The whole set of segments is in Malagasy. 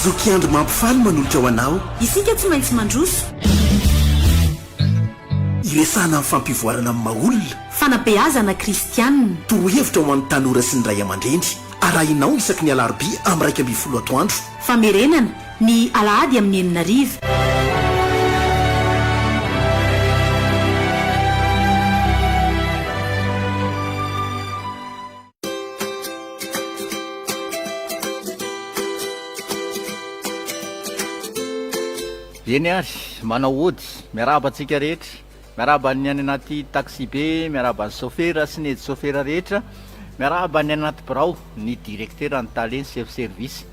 Zoky Andry mampifaly manolotra ho anao. Isika tsy maintsy mandroso. Hiresahana amin'ny fampivoarana amin'ny maha olona. Fanabeazana kristianina. Torohevitra ho an'ny tanora sy ny ray aman-dreny. Arahinao isaky ny alarobia amin'ny 11 atoandro. Famerenana, ny alahady amin'ny enina hariva. Eny ary, manao ody, miarahaba antsika rehetra, miarahaba ny any anaty taxi-be, miarahaba ny sôfera sy ny aide-sôfera rehetra, miarahaba ny any anaty birao, ny direktera, ny tale, ny chef service,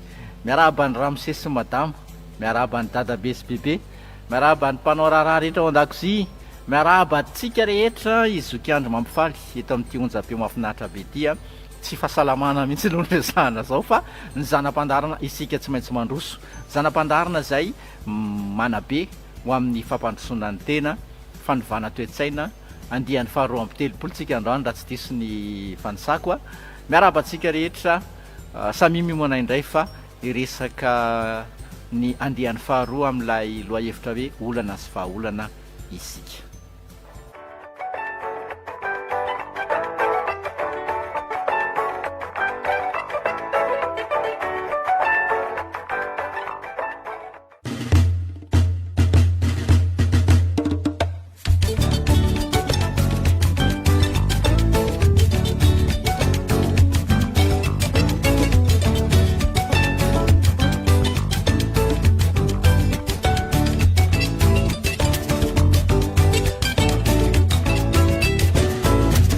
miarahaba ny ramose sy madama, miarahaba ny dadabe sy bebe, miarahaba ny mpanao raharaha rehetra ao an-dakozia, Miarahaba antsika rehetra i Zoky Andry Mampifaly eto amin'ity onjam-peo mahafinaritra be ity a! Tsy fahasalamana mihitsy no niresahana izao fa ny zana-pandaharana isika tsy maintsy mandroso. Zana-pandaharana izay manabe ho amin'ny fampandrosoana ny tena, fanovana toe-tsaina, andiany faha 32 tsika androany raha tsy diso ny fanisako a! Miarahaba antsika rehetra, samia miomana indray fa hiresaka ny andiany faharoa amin'ilay lohahevitra hoe olana sy vahaolana isika.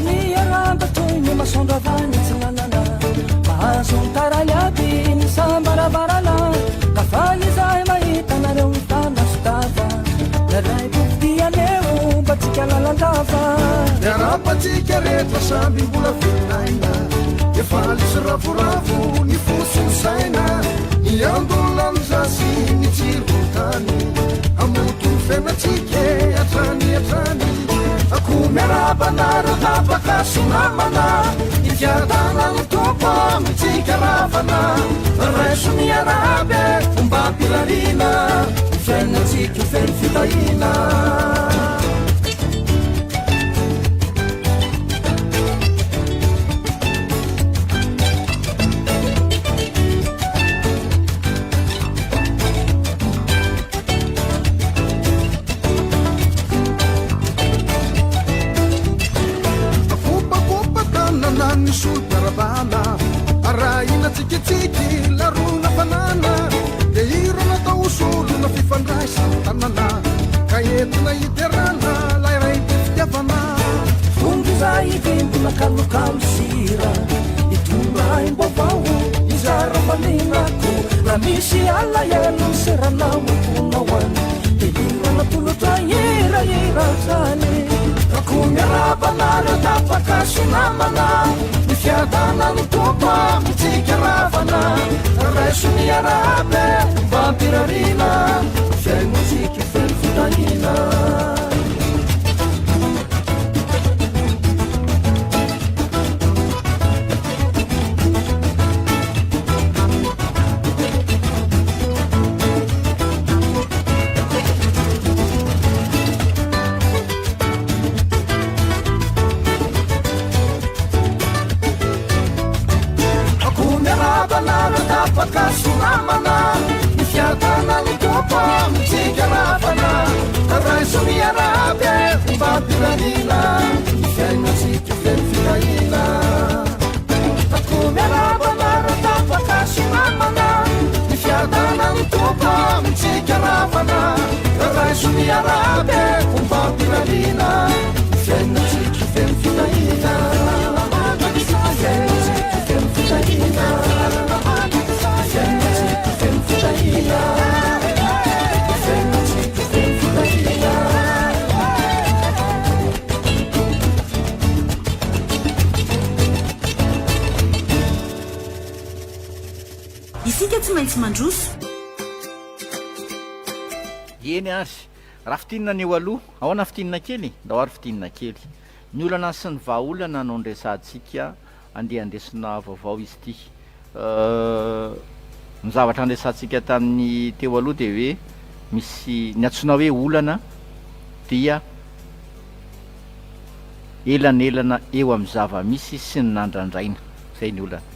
Ny aramba toy ny masoandro avy any atsinanana Mahazo ny taray aby ny isam-baravarana Ka faly izahay mahita anareo mifanaso tava Nalaiko fitia aneo mba tsika lalandava Miarahaba antsika rehetra samby mbola velon'aina Dia faly sy ravoravo ny fo sy ny saina Ny andonanza sy ny tsiron-tany Hamoto ny fiainantsika e, hatrany hatrany Akoho miarahaba anareo tapaka sy namana Ny fiadanan'ny Tompo amintsika ravana Raiso ny arahaba e, ombam-pirariana Ny fiainantsika ho feno fitahiana. Akopakopa tanana ny solom-piarabana Arahina tsikitsiky larona fanana Dia hira natao ho solona fifandraisan-tanana Ka entina hiderana lay ray be fitiavana Vonjy izahay hivimbina kalokalo sy hira Hitondra aim-baovao hizara faninako Raha misy alahelo miserana ao am-ponao any Dia hira natolotra hirahira hatrany Koa miarahaba anareo tapaka sy namana Ny fiadanan'ny Tompo amintsika ravana Raiso ny arahaba e, ombam-pirariana Ny fiainantsika feno fitahiana. Akoho miarahaba anareo tapaka sy namana Ny fiadanan'ny Tompo amintsika ravana Raiso ny arahaba e, ombam-pirariana Ny fiainantsika feno fitahiana Akoho miarahaba anareo tapaka sy namana Ny fiadanan'ny Tompo amintsika ravana Raiso ny arahaba e, ombam-pirariana Ny fiainantsika feno fitahiana Ny fiainantsika feno fitahiana Ny fiainantsika feno fitahiana Ny fiainantsika feno fitahiana Isika tsy maintsy mandroso. Eny ary, raha fintinina ny eo aloha, ahoana fintinina kely? Ndao ary fintinina kely. Ny olana sy ny vahaolana no niresahantsika, andeha handesina vaovao izy ity. Ny zavatra niresahantsika tamin'ny teo aloha dia hoe misy ny antsoina hoe olana dia elanelana eo amin'ny zava-misy sy ny nandrandraina. Izay ny olana.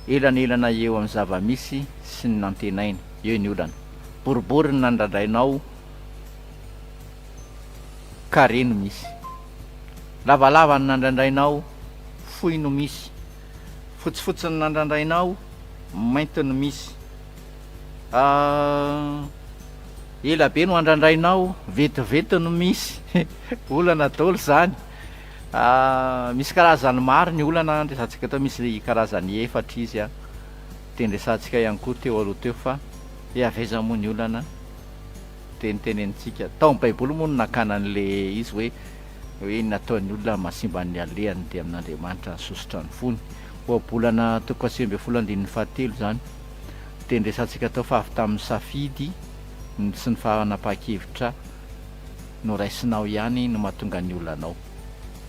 Elanelana eo amin'ny zava-misy sy ny nantenaina. Eo ny olana. Boribory ny nandrandrainao carré no misy. Lavalava ny nandrandrainao, fohy no misy. Fotsifotsy ny nandrandrainao, mainty no misy. Ah, ela be no andrandrainao, vetivety no misy. Olana daholo izany. Ah, misy karazany maro ny olana resahantsika teo, misy karazany efatra izy an. Dia niresahantsika ihany koa teo aloha teo fa hoe avy aiza moa ny olana. Dia nitenenintsika, tao amin'ny baiboly moa no nakana an'ilay izy hoe hoe ny nataon'ny olona mahasimba ny alehany dia amin'Andriamanitra ny sosotra ny fony. Ohabolana toko faha-19 andininy fahatelo izany. Dia niresahantsika tao fa avy tamin'ny safidy sy ny fanapahan-kevitra noraisinao ihany no mahatonga ny olanao.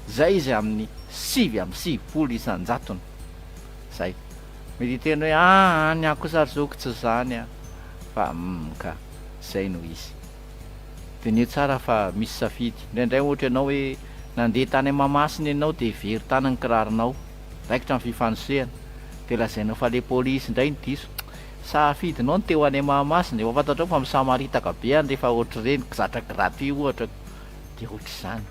Izay izy amin'ny 99 isan-jatony. Izay. Mety hiteny hoe aa ny ahy kosa ry zoky tsy izany a! Fa humm ka. Izay no izy. Diniho tsara fa misy safidy. Indraindray ohatra ianao hoe nandeha tany Mahamasina ianao dia very tany ny kiraronao. Raikitra ny fifanosehana. Dia lazainao fa le polisy indray no diso. Safidinao ny te ho any Mahamasina, efa fantatrao fa misamaritaka be any rehefa ohatr'ireny, zatra gratuit ohatra dia ohatr'izany.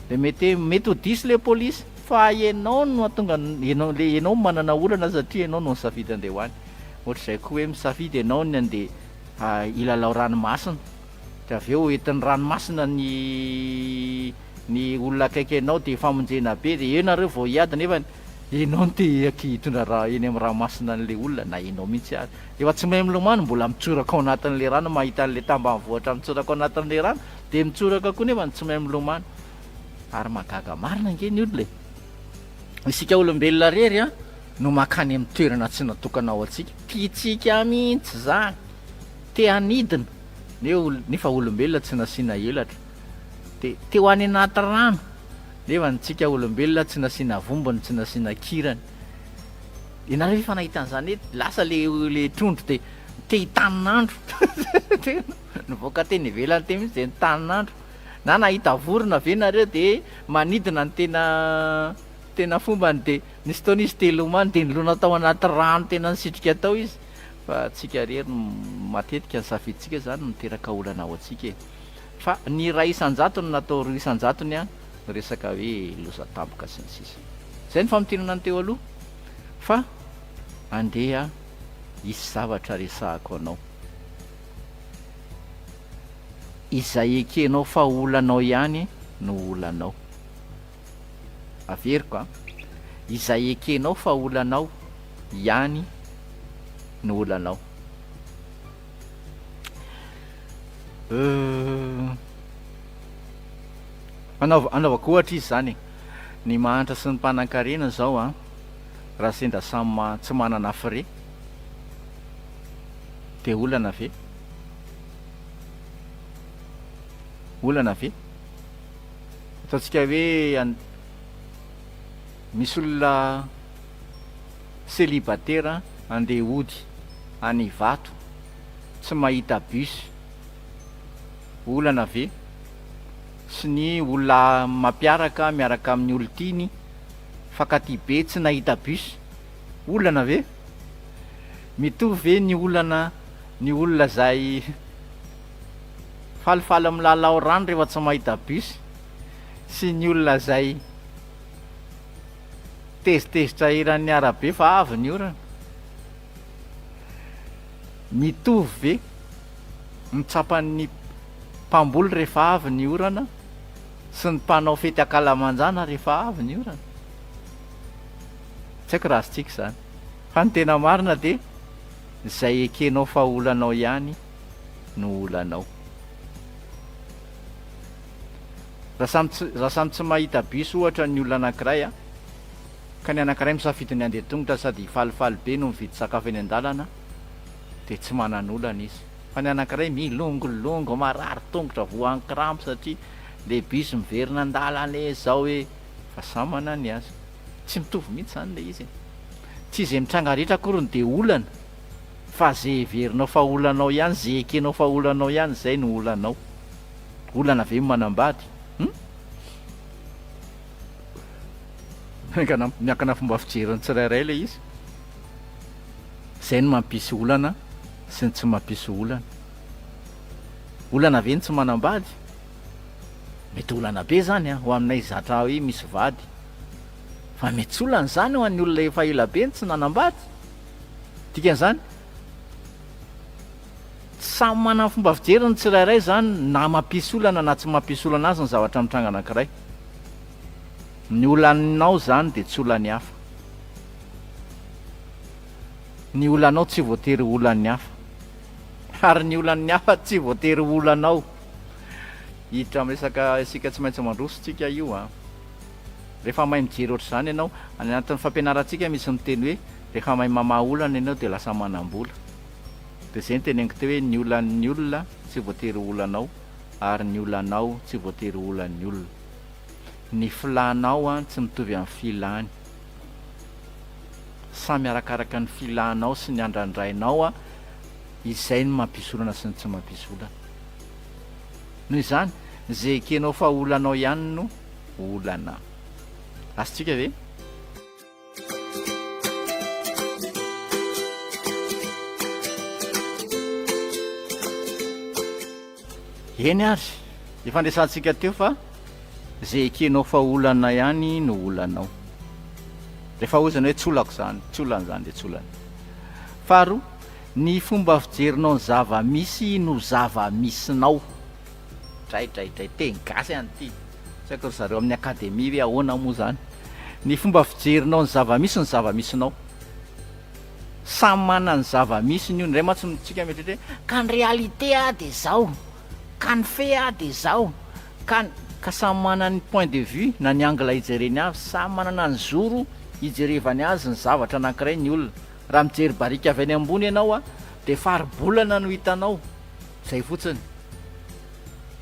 Dia mety hoe mety ho diso le polisy fa ianao no mahatonga ianao le ianao no manana olana satria ianao no nisafidy andeha ho any. Ohatr'izay koa hoe misafidy ianao ny andeha hilalao ranomasina dia avy eo entin'ny ranomasina ny ny olona akaiky anao dia famonjena be dia eo nareo vao hiady nefa Enao no te hitondra ra eny amin'ny ranomasina an'ilay olona na enao mihitsy ary. Efa tsy mahay milomano mbola mitsoraka ao anatin'ilay rano mahita an'ilay tambanivohitra mitsoraka ao anatin'ilay rano dia mitsoraka koa nefa tsy mahay milomano. Ary mahagaga marina ange ny olona e. Isika olombelona rery an no makany amin'ny toerana tsy natokana ho antsika. Tiantsika mihitsy izany. Te hanidina nefa olombelona tsy nasiana elatra. Dia te ho any anaty rano. Nefa ny tsika olombelona tsy nasiana vombony, tsy nasiana kirany. Ianareo ve efa nahita an'izany hoe lasa le le trondro dia te hitanin'andro. Tena nivoaka teny ivelany teny mihitsy dia nitanin'andro. Na nahita vorona ve nareo dia manidina ny tena tena fombany dia nisy fotoana izy te hilomano dia nilona tao anaty rano tena nisitrika tao izy. Fa tsika irery no matetika ny safidintsika izany no miteraka olana ho antsika e. Fa ny 1% natao 2% an, resaka hoe loza tampoka sy ny sisa. Izay ny famintinana ny teo aloha fa andeha hisy zavatra resahako anao. Izay ekenao fa olanao ihany no olanao. Averiko an, izay ekenao fa olanao ihany no olanao. Euh. Anaova, anaovako ohatra izy izany e. Ny mahantra sy ny mpanankarena izao an, raha sendra samy ma, tsy manana frais, dia olana ve? Olana ve? Ataontsika hoe an, misy olona célibataire andeha hody any Ivato, tsy mahita bus, olana ve? Sy ny olona mampiaraka miaraka amin'ny olon-tiany fankatia be tsy nahita bus, olana ve? Mitovy ve ny olana ny olona izay falifaly milalao rano rehefa tsy mahita bus sy ny olona izay tezitezitra eran'ny arabe fa avy ny orana? Mitovy ve ny tsapan'ny mpamboly rehefa avy ny orana sy ny mpanao fety ankalamanjana rehefa avy ny orana? Tsy haiko raha azontsika izany. Fa ny tena marina dia izay ekenao fa olanao ihany no olanao. Raha samy tsy, raha samy tsy mahita bus ohatra ny olona anankiray a, ka ny anankiray misafidy ny handeha tongotra sady falifaly be no mividy sakafo eny an-dalana dia tsy manan'olana izy. Fa ny anankiray milongolongo, marary tongotra, voan'ny crampe satria le bus miverina an-dalana e, zao e, fa samy manana ny azy. Tsy mitovy mihitsy izany ilay izy e. Tsy izay mitranga rehetra akory no dia olana. Fa ze heverinao fa olanao ihany, ze ekenao fa olanao ihany, zay no olanao. Olana ve ny manambady? Hum? Miankina miankina fomba fijerin'ny tsirairay ilay izy. Zay no mampisy olana sy ny tsy mampisy olana. Olana ve ny tsy manambady? Mety olana be zany an, ho aminay zatra hoe misy vady. Fa mety tsy olana izany ho an'ny olona efa ela be no tsy nanambady. Dikan'izany, samy manana ny fomba fijeriny ny tsirairay izany na mampisy olana na tsy mampisy olana azy ny zavatra mitranga anankiray. Ny olanao izany dia tsy olan'ny hafa. Ny olanao tsy voatery ho olan'ny hafa. Ary ny olan'ny hafa tsy voatery ho olanao. Hiditra amin'ny resaka isika tsy maintsy mandroso tsika io an. Rehefa mahay mijery ohatr'izany ianao, any anatin'ny fampianarantsika misy miteny hoe rehefa mahay mamaha olana ianao dia lasa manam-bola. Dia izay no teneniko teo hoe ny olan'ny olona tsy voatery ho olanao ary ny olanao tsy voatery ho olan'ny olona. Ny filanao an tsy mitovy amin'ny filany. Samy arakaraka ny filanao sy ny andrandrainao an izay no mampisy olana sy ny tsy mampisy olana. Noho izany, izay ekenao fa olanao ihany no olana. Azontsika ve? Eny ary, efa niresahantsika teo fa izay ekenao fa olana ihany no olanao. Rehefa ozana hoe tsy olako izany, tsy olana izany dia tsy olana. Faharoa, ny fomba fijerinao ny zava-misy no zava-misinao. Dray dray dray, teny gasy any ity. Tsy haiko ry zareo amin'ny akademia hoe ahoana moa izany. Ny fomba fijerinao ny zava-misy no zava-misinao. Samy manana ny zava-misiny io. Indray mantsy tsika mieritreritra hoe ka ny réalité ah dia zao, ka ny fait ah dia zao, ka ny. Ka samy manana ny point de vue na ny angle ijereny avy, samy manana ny zoro ijerevany azy ny zavatra anankiray ny olona. Raha mijery barika avy any ambony ianao ah dia faribolana no hitanao, zay fotsiny.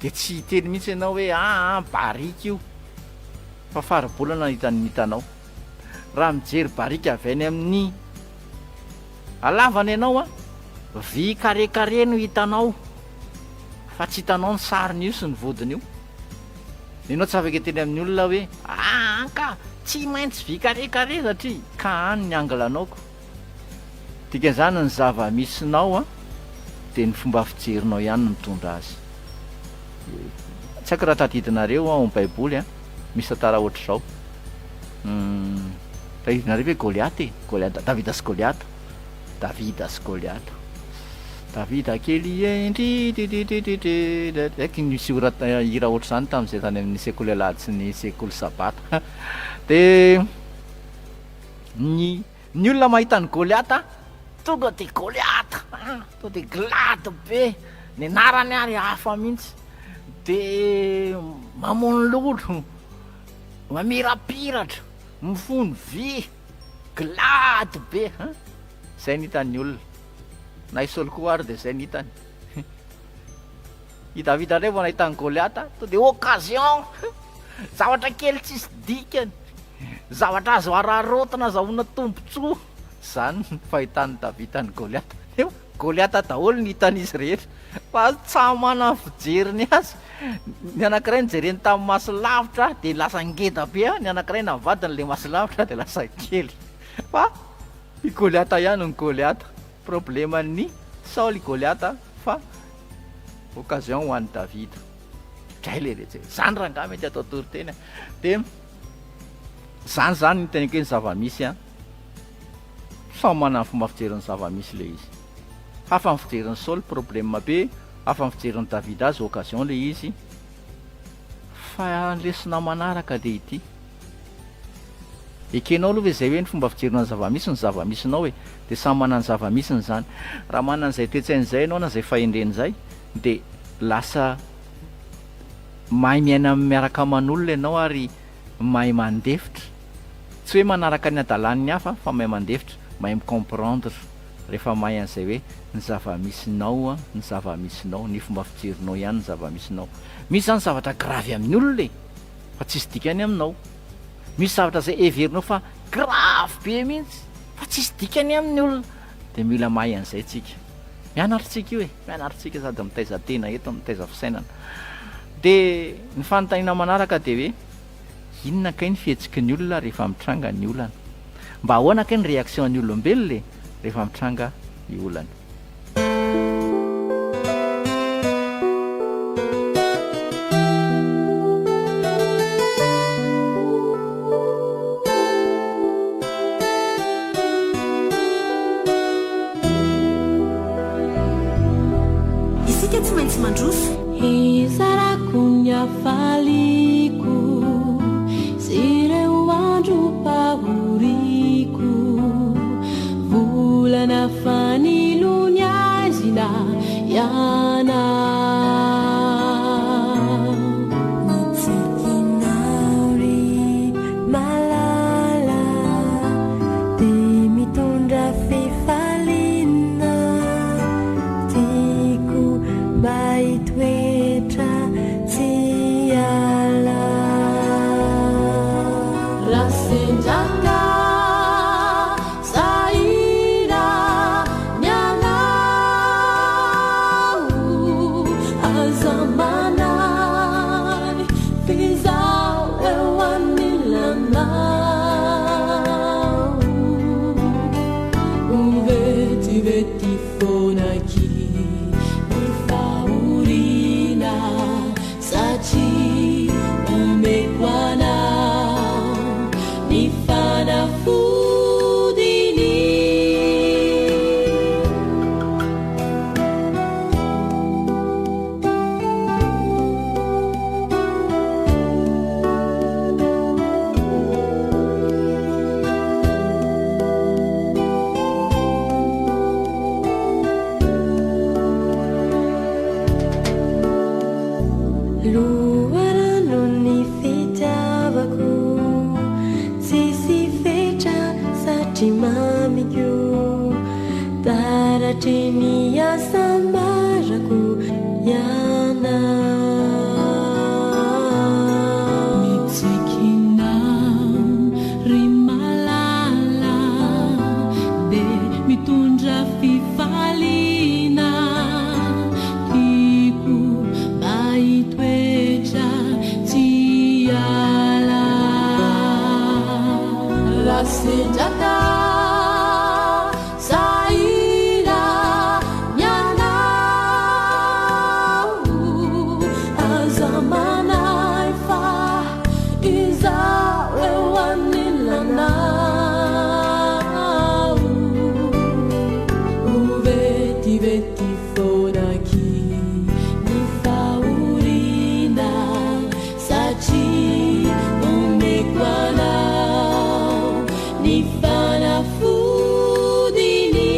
Dia tsy hiteny mihitsy ianao hoe aa barika io fa faribolana no hitan'ny hitanao. Raha mijery barika avy any amin'ny halavana ianao an, vy carré carré no hitanao fa tsy hitanao ny sarin'io sy ny vodin'io. Ianao tsy afaka hiteny amin'ny olona hoe aa ka tsy maintsy vy carré carré satria ka any ny angle-nao ko. Dikan'izany ny zava-misinao an dia ny fomba fijerinao ihany no mitondra azy. Tsy haiko raha tadidinareo ao amin'ny baiboly an, misy tantara ohatr'izao. Hum, tadidinareo ve Goliata e? Goliata, Davida sy Goliata. Davida sy Goliata. Davida kely hendry tititititi. Haiko nisy ora hira ohatr'izany tamin'izay tany amin'ny sekoly alahady sy ny sekoly sabata. Dia ny Ny olona mahita an'i Goliata, tonga dia Goliata, tonga dia glady be, ny anarany ary hafa mihitsy, dia mamono lolo, mamirapiratra, mifono vy, glady be, hein? Izay no hitan'ny olona. Na i Saoly koa ary dia izay no hitany. I Davida indray vao nahita an'i Goliata, tonga dia occasion! Zavatra kely tsisy dikany, zavatra azo araraotina azahoana tombontsoa. Izany ny fahitan'i Davida an'i Goliata. Nefa Goliata daholo ny hitan'izy rehetra, fa samy manana ny fijeriny azy. Ny anankiray nojereny tamin'ny maso lavitra dia lasa ngeda be, ny anankiray navadiny ilay maso lavitra dia lasa kely. Fa i Goliata ihany no Goliata. Probleman'i Saoly i Goliata fa occasion ho an'i Davida. Dray le retsy e. Zany rangahy mety atao toriteny a. Dia zany zany ny teneniko hoe ny zava-misy an. Samy manana ny fomba fijeriny ny zava-misy le izy. Hafa ny fijerin'i Saoly problème be, hafa ny fijerin'i Davida azy occasion le izy. Fa ny lesona manaraka dia ity. Ekenao aloha ve izay hoe ny fomba fijerinao ny zava-misy no zava-misinao e? Dia samy manana ny zava-misiny izany. Raha manana an'izay toe-tsaina izay ianao na izay fahendrena izay dia lasa mahay miaina miaraka aman'olona ianao ary mahay mandefitra. Tsy hoe manaraka ny hadalan'ny hafa fa mahay mandefitra, mahay mi-comprendre rehefa mahay an'izay hoe ny zava-misinao ny zava-misinao, ny fomba fijerinao ihany ny zava-misinao. Misy izany zavatra gravy amin'ny olona e! Fa tsisy dikany aminao. Misy zavatra izay heverinao fa grave be mihitsy fa tsisy dikany amin'ny olona. Dia mila mahay an'izay tsika. Mianatra tsika io e, mianatra tsika sady mitaiza tena eto, mitaiza fisainana. Dia ny fanontaniana manaraka dia hoe, inona kay ny fihetsiky ny olona rehefa mitranga ny olana? Mba ahoana kay ny réaction ny olombelona e rehefa mitranga ny olana? Isika tsy maintsy mandroso. Hizarako ny hafaliako sy ireo androm-pahoriako. Volana fanilo ny aizina ianao. Ny tsikinao ry malala dia mitondra fifaliana. Tiako mba hitoetra tsy hiala. Raha sendra ka sahira ny anao, aza manahy f'izaho eo anilanao. Ho vetivety foana akia ny fahoriana satria omeko anao ny fanafodiny. Loharanon'ny fitiavako tsisy fetra satria mamiko taratry ny hasambarako ianao. Ny tsikinao ry malala dia mitondra fifaliana tiako mba hitoetra tsy hiala. Raha sendra ka sahira ny anao, aza manahy fa izaho eo anilanao. Ho vetivety foana akia ny fahoriana satria omeko anao ny fanafodiny.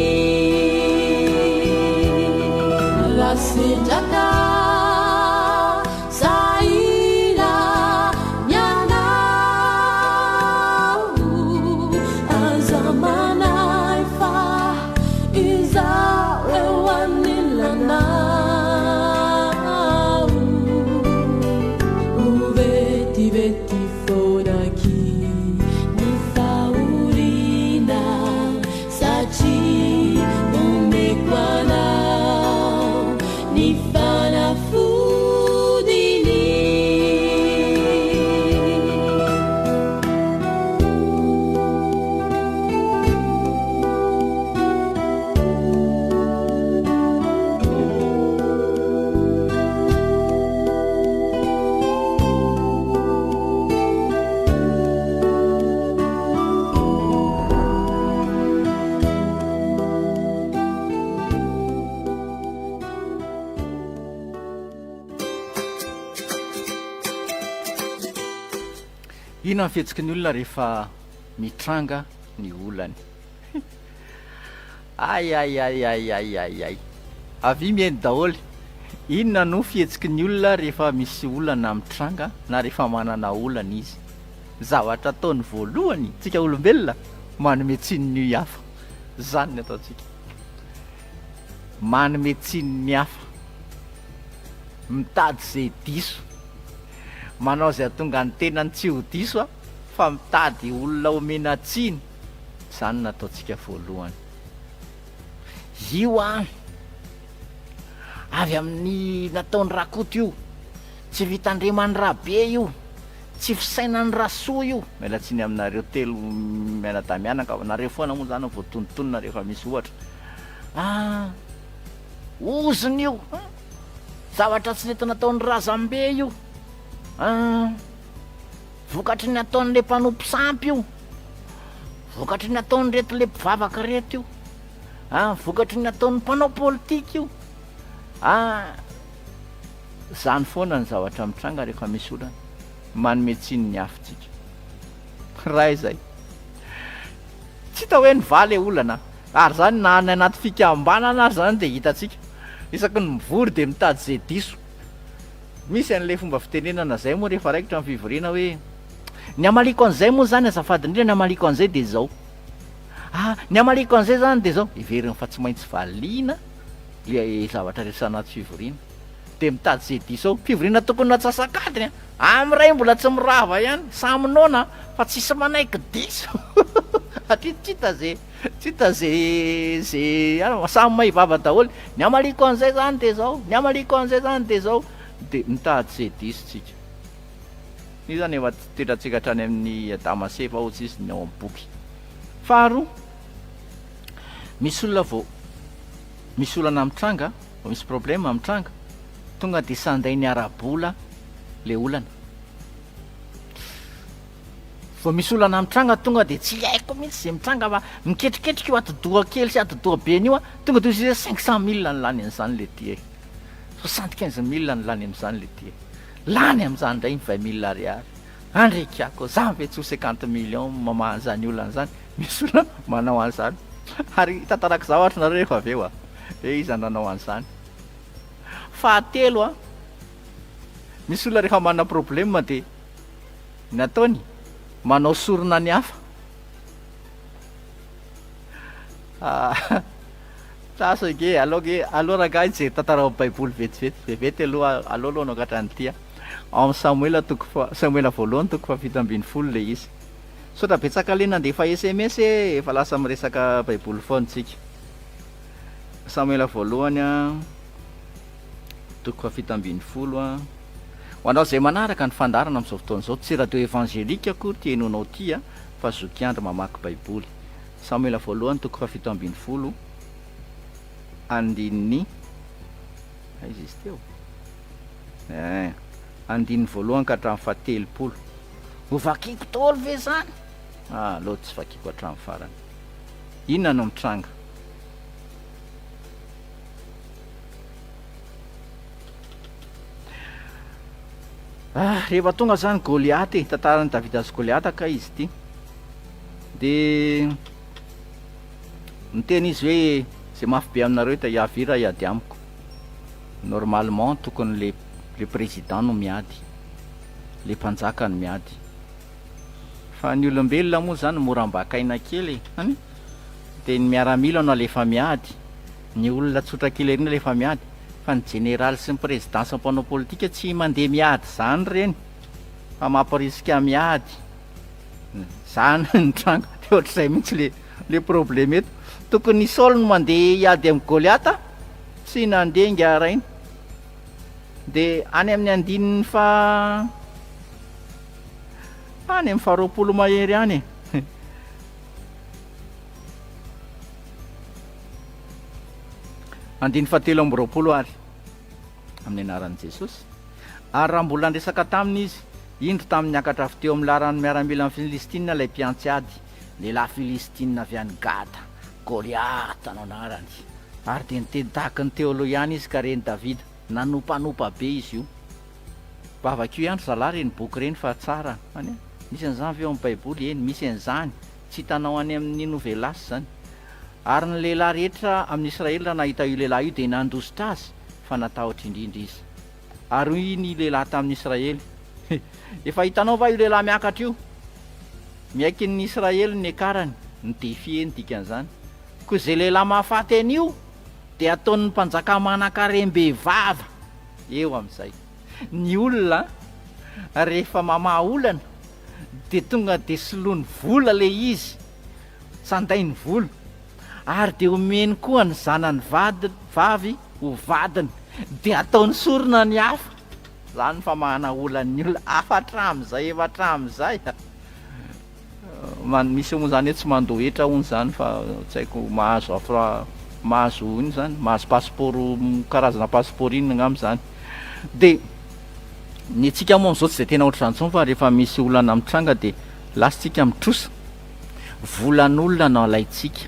Raha sendra ka sahira ny anao, aza manahy fa izaho eo anilanao. Ho vetivety foana akia ny fahoriana satria omeko anao ny fanafodiny. Inona ny fihetsiky ny olona rehefa mitranga ny olany? Ay ay ay ay ay ay ay. Avia mihaino daholo. Inona no fihetsiky ny olona rehefa misy olana mitranga na rehefa manana olana izy? Ny zavatra ataony voalohany tsika olombelona manome tsiny ny hafa. Zany ny ataontsika. Manome tsiny ny hafa. Mitady izay diso. Manao izay hahatonga ny tenany tsy ho diso fa mitady olona omena tsiny. Izany no nataontsika voalohany. Io an, avy amin'ny nataon'i Rakoto io, tsy fitandreman'i Rabe io, tsy fisainan'i Rasoa io. Miala tsiny aminareo telo mianadahy mianaka, nareo foana moa zany no voatonontonona rehefa misy ohatra. Ah, ozona io, zavatra tsy nety nataon'i Razambe io, ah, vokatry ny ataon'ilay mpanompo sampy io, vokatry ny ataon'ireto ilay mpivavaka ireto io. Ah, vokatry ny ataon'ny mpanao politika io. Ah, zany foana ny zavatra mitranga rehefa misy olana. Manome tsiny ny hafa tsika. Ray zay. Tsy hita hoe nivaha le olana. Ary zany na any anaty fikambanana ary zany dia hitantsika. Isaky ny mivory dia mitady ze diso. Misy an'ilay fomba fitenenana zay moa rehefa raikitra ny fivoriana hoe, ny hamaliako an'izay moa zany azafady indrindra ny hamaliako an'izay dia izao. Ah, ny hamaliako an'izay zany dia zao, heveriny fa tsy maintsy valiana le zavatra resahina anaty fivoriana. Dia mitady izay diso ao. Fivoriana tokony ho antsasak'adiny an! Amin'ny iray mbola tsy mirava ihany, samy noana fa tsisy manaiky diso. Satria tsy hita ze, tsy hita ze, ze, samy mahay vava daholo. Ny hamaliako an'izay zany dia zao, ny hamaliako an'izay zany dia zao. Dia mitady izay diso tsika. Io zany efa toetrantsika hatrany amin'ny Adama sy Eva hozy izy ny ao amin'ny boky. Faharoa, misy olona vao misy olana mitranga, vao misy problème mitranga, tonga dia sandainy ara-bola le olana. Vao misy olana mitranga tonga dia tsy haiko mihitsy izay mitranga fa miketriketrika io atidoha kely sy atidoha be an'io an, tonga dia hozy izy hoe 500 mille ny lany an'izany le ty e. 75 mille ny lany amin'izany le ty e. Lany amin'izany indray ny 20 mille ariary. Andry kiako, zany ve tsy ho 50 millions mamaha an'izany olana izany? Misy olona manao an'izany. Ary hitantarako zavatra nareo rehefa avy eo a. Hoe iza no nanao an'izany. Fahatelo a, misy olona rehefa manana problème dia ny ataony manao sorona ny hafa. Tasa ange, aleo ange, aleo rangahy hijery tantara ao amin'ny baiboly vetivety, vetivety aloha, aleo aloha hanokatra an'ity a. Ao amin'ny Samoela toko faha, Samoela voalohany toko faha-17 ilay izy. Misaotra betsaka le nandefa sms e, efa lasa miresaka baiboly foana tsika. Samoela voalohany a, toko faha-17 a. Ho anao izay manaraka ny fandaharana amin'izao fotoana izao, tsy radio évangélique akory ity henoinao ity a, fa zokiandry mamaky baiboly. Samoela voalohany toko faha-17 andininy aiza izy teo? Eh, andininy voalohany ka hatramin'ny faha-30. Ho vakiko daholo ve izany? Ah, aleo tsy vakiko hatramin'ny farany. Inona no mitranga? Ah, rehefa tonga izany Goliata e, tantaran'i Davida sy Goliata kay izy ity. Dia niteny izy hoe izay mafy be aminareo hita hiavia raha hiady amiko. Normalement tokony le le président no miady, le mpanjaka no miady. Fa ny olombelona moa zany mora ambakaina kely e, any? Dia ny miaramila no alefa miady, ny olona tsotra kely ery no alefa miady, fa ny jeneraly sy ny président sy ny mpanao politika tsy mandeha miady zany ireny fa mampirisika miady. Zany no nitranga, de ohatr'izay mihitsy le le problème eto. Tokony i Saoly no mandeha hiady amin'i Goliata, tsy nandeha ingahy rainy. De any amin'ny andininy faha any amin'ny faha-20 mahery any e. Andininy faha-23 ary. Amin'ny anaran'i Jesosy. Ary raha mbola niresaka taminy izy, indro tamy niakatra avy teo amin'ny laharan'ny miaramilan'ny Filistina ilay mpiantsy ady, lehilahy Filistina avy any Gata, Goliata no anarany. Ary dia niteny tahaky ny teo aloha ihany izy ka ren'i Davida, nanompanopa be izy io. Mba vakio ihany ry zalahy ireny boky ireny fa tsara an! Misy an'izany ve ao amin'ny Baiboly? Eny, misy an'izany. Tsy hitanao any amin'ny Novelas izany. Ary ny lehilahy rehetra amin'ny Israely raha nahita io lehilahy io dia nandositra azy, fa natahotra indrindra izy. Ary hoy ny lehilahy tamin'ny Israely, Efa hitanao va io lehilahy miakatra io? Miaiky ny Israely ny niakarany, mi-defier ny dikan'izany. Koa izay lehilahy mahafaty an'io dia ataon'ny mpanjaka manan-karem-behivava eo amin'izay. Ny olona rehefa mamaha olana dia tonga dia soloany vola ilay izy, sandainy vola. Ary dia omeny koa ny zanany vady vavy ho vadiny. Dia ataony sorona ny hafa. Izany ny famahana olan'ny olona hafa hatramin'izay efa hatramin'izay. Man, misy moa izany hoe tsy mandoa hetra hono izany fa tsy haiko mahazo afra mahazo inona izany mahazo passeport karazana passeport inona angamba izany. Dia ny antsika moa amin'izao tsy dia tena ohatr'izany intsony fa rehefa misy olana mitranga dia lasa tsika mitrosa. Volan'olona no alaintsika,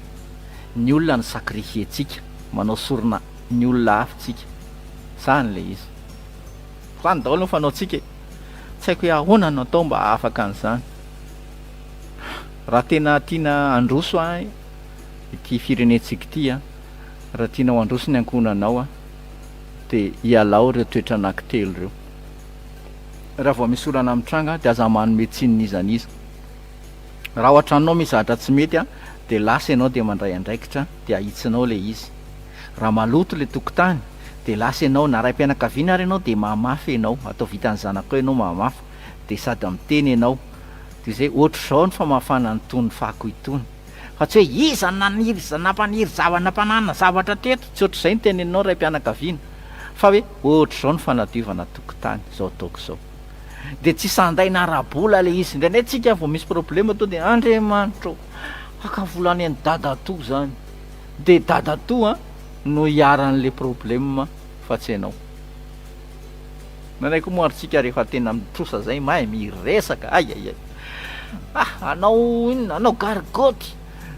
ny olona no sacrifier-tsika, manao sorona ny olona hafa tsika. Zany ilay izy. Zany daholo ny fanaontsika e. Tsy haiko hoe ahoana no atao mba hahafaka an'izany. Raha tena tiana handroso an ity firenentsika ity an, raha tianao handroso ny ankohonanao an, dia ialao ireo toetra anankitelo ireo. Raha vao misy olana mitranga dia aza manome tsiny n'iza n'iza. Raha ao an-tranonao misy zavatra tsy mety an, dia lasa ianao dia mandray andraikitra dia ahitsinao ilay izy. Raha maloto ilay tokotany dia lasa ianao, na raim-pianakaviana ary ianao dia mamafa ianao, atao vitan'ny zanakao ianao mamafa, dia sady miteny ianao. Dia izay, ohatr'izao ny famafana an'itony fako itony. Fa tsy hoe iza no naniry, nampaniry zavatra, nampananina zavatra teto, tsy ohatr'izay ny teneninao raim-pianakaviana, fa hoe ohatr'izao ny fanadiovana tokotany, izao ataoko izao. Dia tsy sandaina ara-bola ilay izy. Indraindray tsika vao misy problème tonga dia Andriamanitra ô, haka vola any an'i dadatoa izany. Dia dadatoa no iharan'ilay problème fa tsy ianao. Indraindray koa moa ary tsika rehefa tena mitrosa zay mahay miresaka, ay ay ay. Ah, anao inona, anao gargoty.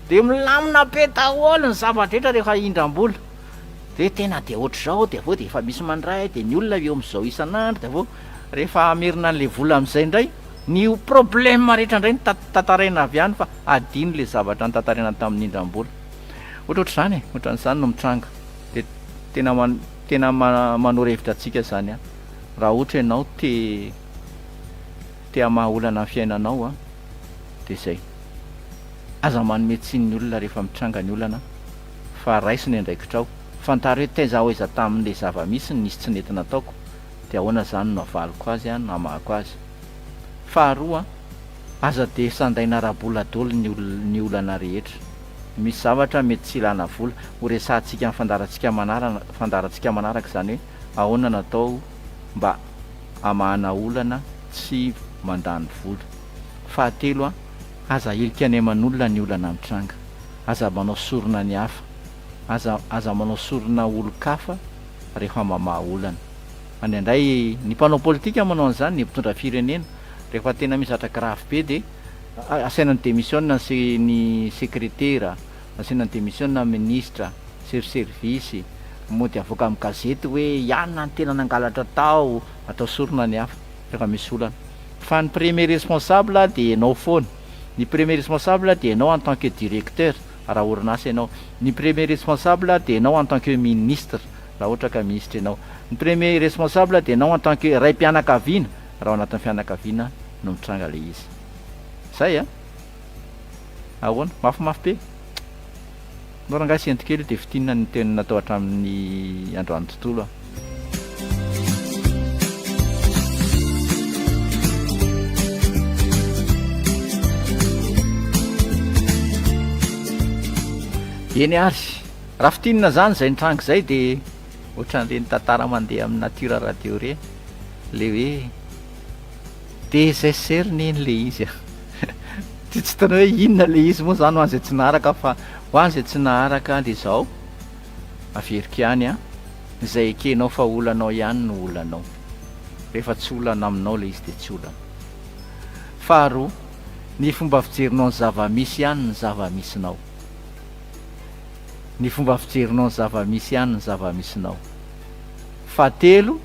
Dia milamina be daholo ny zava-drehetra rehefa hindram-bola. Dia tena dia ohatr'izao, dia avy eo dia efa misy mandray, dia ny olona eo amin'izao isan'andro, dia avy eo rehefa hamerina an'ilay vola amin'izay indray, ny problème rehetra indray no tantaraina avy any fa adino ilay zavatra notantaraina tamin'ny nindram-bola. Ohatrohatr'izany e, ohatran'izany no mitranga. Dia tena man- tena manoro hevitra antsika izany an, raha ohatra ianao te te hamaha olana ny fiainanao an, dia izay. Aza manome tsiny ny olona rehefa mitranga ny olana fa raiso ny andraikitrao. Fantaro hoe taiza ho aiza tamin'ilay zava-misy no nisy tsy nety nataoko, dia ahoana izany no havaliko azy an, no hamahako azy. Faharoa, aza dia sandaina ara-bola daholo ny ny olana rehetra. Misy zavatra mety tsy ilana vola. Ho resahantsika amin'ny fandaharantsika manarana fandaharantsika manaraka izany hoe ahoana no atao mba hamahana olana tsy mandany vola. Fahatelo an, aza ahilika any aman'olona ny olana mitranga. Aza manao sorona ny hafa. Aza aza manao sorona olon-kafa rehefa mamaha olana. Indraindray ny mpanao politika manao an'izany, ny mpitondra firenena, rehefa tena misy zavatra grave be dia asaina mi-démissionne ny ny sekretera, asaina mi-démissionne ny minisitra, chef service, mody avoaka amin'ny gazety hoe ianona no tena nangalatra tao, atao sorona ny hafa rehefa misy olana. Fa ny premier responsable dia ianao foana. Ny premier responsable dia ianao en tant que directeur raha orinasa ianao. Ny premier responsable dia ianao en tant que ministre raha ohatra ka minisitra ianao. Ny premier responsable dia ianao en tant que raim-pianakaviana raha ao anatin'ny fianakaviana no mitranga ilay izy. Zay a! Ahoana? Mafimafy be? Anao rangahy sento kely io dia fintinina ny teny natao hatramin'ny androany tontolo a. Eny ary, raha fintinina izany izay nitranga izay dia ohatran'ireny tantara mandeha amin'ny Nature Radio ireny, ilay hoe DSSR-ny iny ilay izy a. Tsy tsy tena hoe inona ilay izy moa izany ho an'izay tsy naharaka fa ho an'izay tsy naharaka dia izao, averiko ihany an, izay ekenao fa olanao ihany no olanao. Rehefa tsy olana aminao ilay izy dia tsy olana. Faharoa, ny fomba fijerinao ny zava-misy ihany ny zava-misinao. Ny fomba fijerinao ny zava-misy ihany ny zava-misinao. Fahatelo,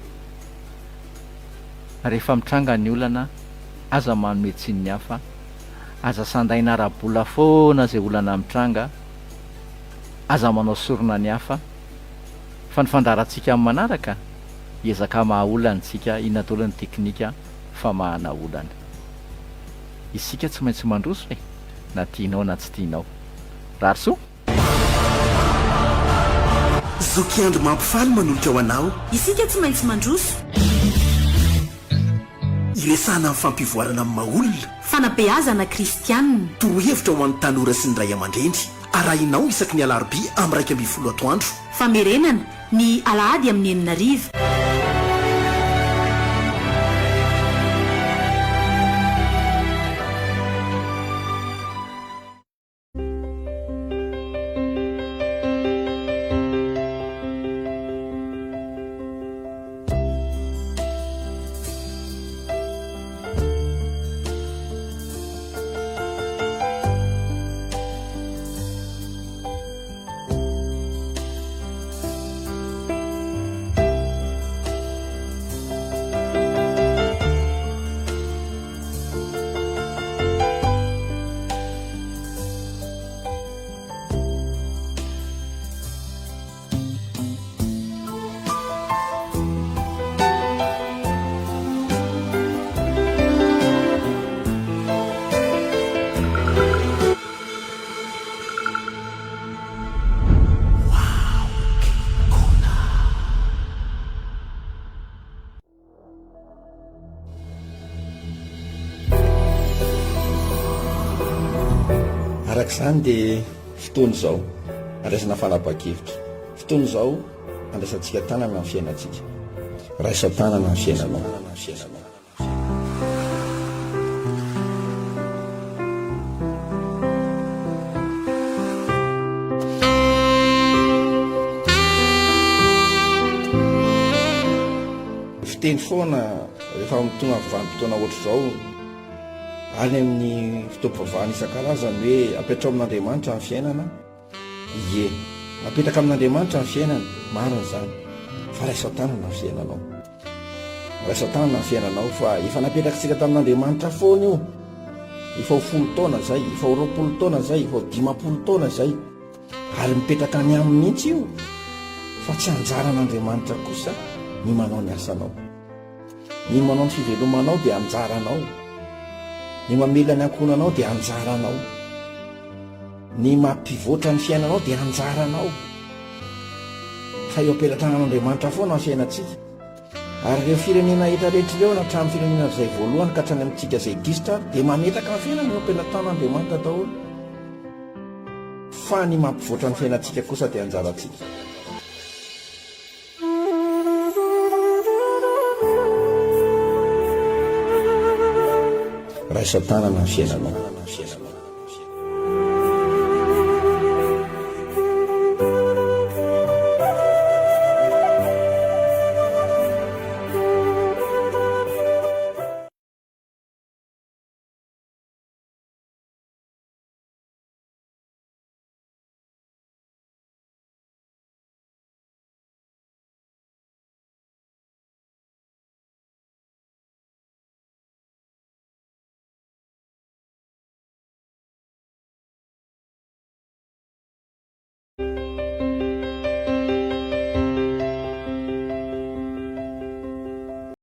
Rehefa mitranga ny olana, aza manome tsiny ny hafa, aza sandaina ara-bola foana izay olana mitranga, aza manao sorona ny hafa, fa ny fandaharantsika amin'ny manaraka, hiezaka hamaha olana isika, inona daholo ny teknika famahana olana. Isika tsy maintsy mandroso e, na tianao na tsy tianao. Rary soa! Zoky Andry mampifaly manolotra ho anao. Isika tsy maintsy mandroso. Iresahana amin'ny fampivoarana amin'ny maha olona. Fanabeazana kristianina. Torohevitra ho an'ny tanora sy ny ray aman-dreny. Arahinao isaky ny alarobia amin'ny 11 atoandro. Famerenana, ny alahady amin'ny enina hariva. Araka izany dia fotoana izao andraisana fanapahan-kevitra. Fotoana izao andraisantsika tanana ny fiainantsika. Raiso an-tanana ny fiainanao. Fiteny foana rehefa tonga ny vanim-potoana ohatr'izao any amin'ny fotoam-pivavahana isan-karazany hoe apetraho amin'Andriamanitra ny fiainana. Ie, apetraka amin'Andriamanitra ny fiainana, marina izany, fa raiso an-tanana ny fiainanao. Raiso an-tanana ny fiainanao fa efa napetrakitsika tamin'Andriamanitra foana io. Efa ho folo taona izay, efa ho 20 taona izay, efa ho 50 taona izay. Ary mipetraka any aminy mihitsy io. Fa tsy anjaran'Andriamanitra kosa ny manao ny asanao. Ny manao ny fivelomanao dia anjaranao. Ny mamelona ny ankohonanao dia anjaranao. Ny mampivoatra ny fiainanao dia anjaranao. Fa eo am-pelatanan'Andriamanitra foana ny fiainantsika. Ary ireo firenena rehetra rehetra ireo, na hatramin'ny firenena izay voalohany ka hatrany amintsika izay gisitra ary, dia mametraka ny fiainana eo am-pelatanan'Andriamanitra daholo. Fa ny mampivoatra ny fiainantsika kosa dia anjarantsika. Raiso an-tanana ny fiainanao.